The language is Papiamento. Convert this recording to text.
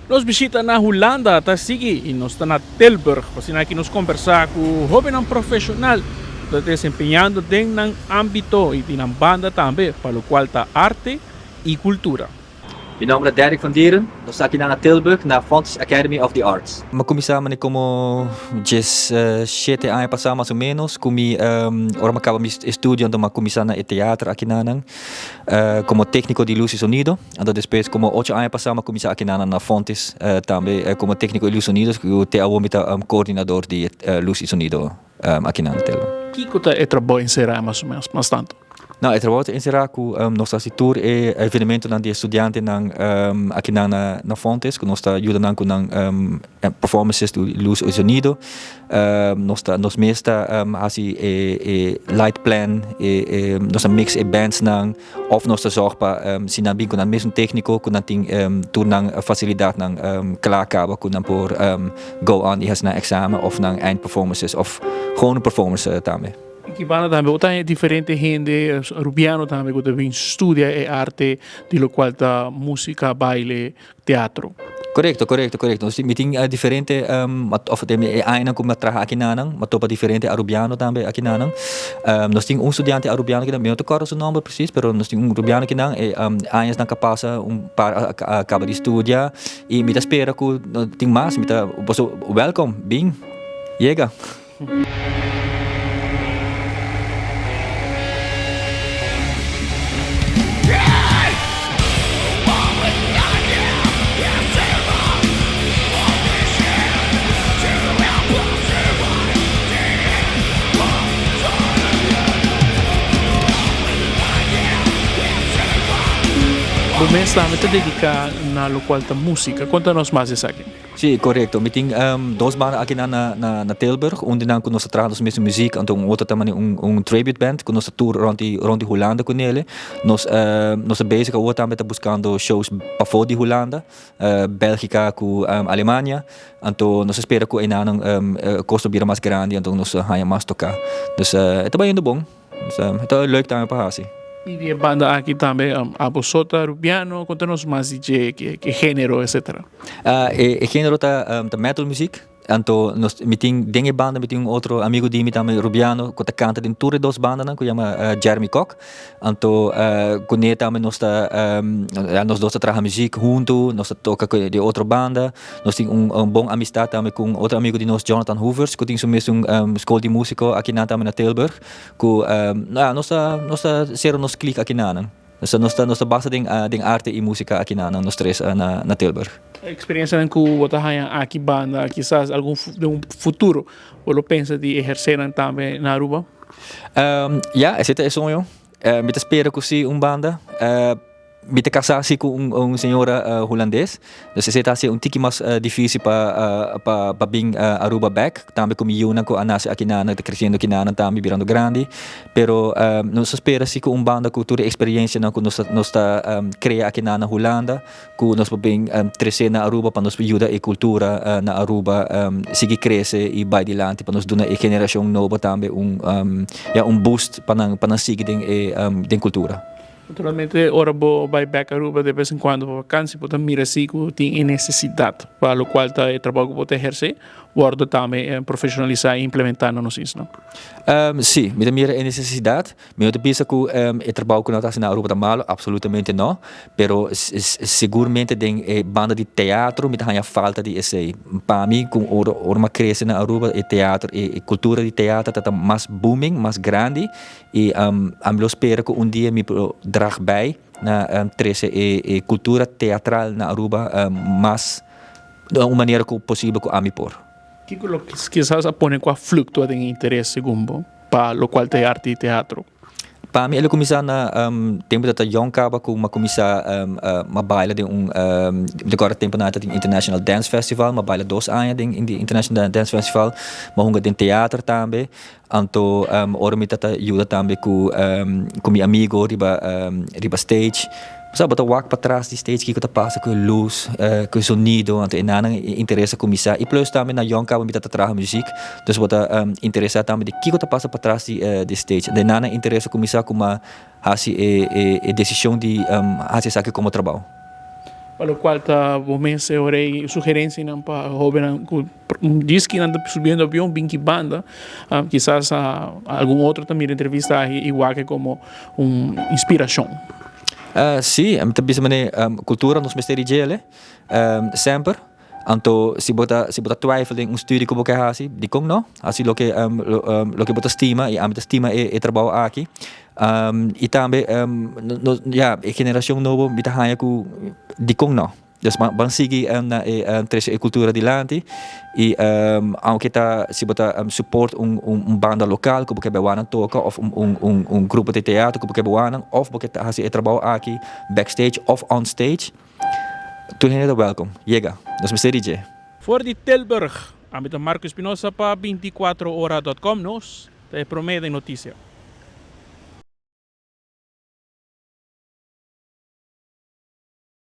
Nos bishita na Hulanda ta sigui y nos ta na Tilburg pa asina aki nos combersa cu hobennan profesional cu ta desempeñando den nan ambito y di nan banda tambe pa locual ta arte y cultura. Mi nomber ta Derrick van Dieren, nos ta aki na Tilburg na Fontys Academy of the Arts. Mi a kuminsá mane komo djes shete aña pasá mas o ménos ku mi ora mi a kaba mi estudio anto mi a kuminsá na e teater aki nanan komo tékniko di lus i sonido. Anto despues komo ocho aña pasá mi a kuminsá aki nanan na Fontys tambe komo tékniko di lus i sonido ku te awor mi ta koordinador di lus i sonido aki na Tilburg. Kiko ta e trabou enserá mas o ménos mas tantu? No, e trabou ta enserá ku nos ta hasi tur e evenementonan di e studiantenan akinan na Fontes, ku nos ta yuda nan ku nan performances di lus i sonido. Nos ta nos mes ta hasi e light plan, nos ta mix e bandsnan òf nos ta zòrg pa si nan bin ku nan mesun tékniko ku nan tin tur nan fasilidatnan kla kaba ku nan por go on i hasi nan èksamen òf nan eindperformances òf gewoon un performance tambe. I ki banda tambe bo ta haña diferente hende Arubiano tambe ku ta bin studia e arte di lokual ta músika, baile, teatro. Korekto, korekto, korekto. Nos mi tin diferente òf den e añanan ku mi a traha akinanan, mi a topa diferente Arubiano tambe akinanan. Nos tin un studiante Arubiano akinan, mi no ta kòrda su nòmber presis, pero nos tin un Arubiano akinan, e añasnan ku a pasa un par a kaba di studia i mi ta spera ku tin mas, mi ta boso wèlkom, bin, yega. Bo mes tambe ta dedica na locual ta musica. Conta nos mas di esaki. Sí, korekto. Mi tin dos banda aki na na na Tilburg. Un di nan ku nos ta traha nos mesun muziek, anto un otro ta mane un un tribute band ku nos ta tour rònt di rònt di Hulanda ku nele. Nos nos ta bezig awor tambe ta buskando shows pafó di Hulanda, Bèlgika ku Alemania. Anto nos ta spera ku enanan e kos ta bira mas grandi anto nos ta haña mas toká. Dus e ta bayendo bon. E ta leuk tambe pa hasi. I di e banda aki tambe abo so ta Rubiano? Konta nos mas di dje, ke genero etcetera. E genero ta metal muziek. Anto nos mi tin den e banda mi tin un otro amigo di mi tambe Rubiano ku ta kanta den tur e dos bandanan ku yama Jeremy Kok. Anto kuné tambe nos ta nos dos ta traha muziek huntu, nos ta toka ku di otro banda. Nos tin un bon amistad tambe ku un otro amigo di nos, Jonathan Hoevers, ku tin su mesun skol di músiko akinan tambe na Tilburg. Ku ya nos ta nos ta sera nos klik akinanan. Nos ta nos ta nos ta basa den den arte i músika akinanan nos tres na na Tilburg. Eksperensianan ku bo ta haña aki banda kisas algun den un futuro bo lo pensa di ehersé nan tambe na Aruba? Ya, esei ta e soño. Mi ta spera ku si un banda. Mi ta kasá si ku un señora hulandes, dus esei ta hasi un tiki mas difísil pa pa bin Aruba bèk, tambe ku mi yunan ku a nase aki nan, ta kresiendo aki nan tambe birando grandi, pero nos ta spera si ku un banda ku tur e eksperensianan ku nos ta nos ta krea aki nan na Hulanda, ku nos por bin trese na Aruba pa nos por yuda e kultura na Aruba sigui krese i bai dilanti pa nos duna e generashon nobo tambe un ya un boost pa nan pa nan sigui den e den kultura. Naturalmente ora bo bai bek Aruba de bes en cuando pa vakantie bo ta mira si cu tin e necesidad pa locual ta e trabou cu bo ta eherce wordo tambe profesionalisa y implementa na nos isla. Si, mi ta mira e necesidad. Mi no ta bisa cu e trabou cu nan ta haci na Aruba ta malo, absolutamente no. Pero segurmente den e banda di teatro mi ta haña falta di esey. Pa mi cu ora ora mi a crece na Aruba e teatro e cultura di teatro ta ta mas booming, mas grandi. I ami lo spera ku un dia mi por drag bai na trese e kultura teatral na Aruba mas na un manera ku posibel ku ami por. Kiko lo kisas a pone ku a fluktua den e interes segun bo pa lokual ta e arte di teatro? Pa mi el a kuminsá na tempu ta ta yòn kaba ku mi a kuminsá mi a baila den un mi ta kòrda tempunan ta tin International Dance Festival mi a baila dos aña den International Dance Festival mi a hunga den teater tambe. Anto ora mi ta ta yuda tambe ku ku mi amigo riba riba stage, bo sa bo ta wak patras di stage kiko ta pasa ku e lus, ku e sonido, anto e nannan e interes a kuminsá i plus tambe na yòn kaba mi ta ta traha muzik, dus bo ta interesá tambe di kiko ta pasa patras di di stage. Anto e nannan interes a kuminsá ku mi a hasi e e desishon di hasi esaki komo trabou. Pa locual ta bo mes e ora ei sugerencianan pa hobennan cu un diski nan ta subiendo avion bin ki banda, kisas algun otro ta mira entrevista ahi y wak e como un inspiracion. Si, mi ta bisa manera cultura nos mester di djele semper. Anto si bo ta si bo ta twijfel den un studie ku bo ke hasi, dikon no? Hasi loke loke bo ta stima i ami ta stima e e trabou aki. I tambe no ya e generashon nobo mi ta haña ku dikon no? Dus ban ban sigui na e trese e kultura dilanti i aunke ta si bo ta support un un banda lokal ku bo ke bai wak nan toka òf un un un grupo di teatro ku bo ke bai wak nan òf bo ke ta hasi e trabou aki backstage òf on stage. Tur hende ta welkom. Yega. Nos mester di dje. For di Tilburg, ami ta Marco Espinosa pa 24ora.com. Nos ta e prome den noticia.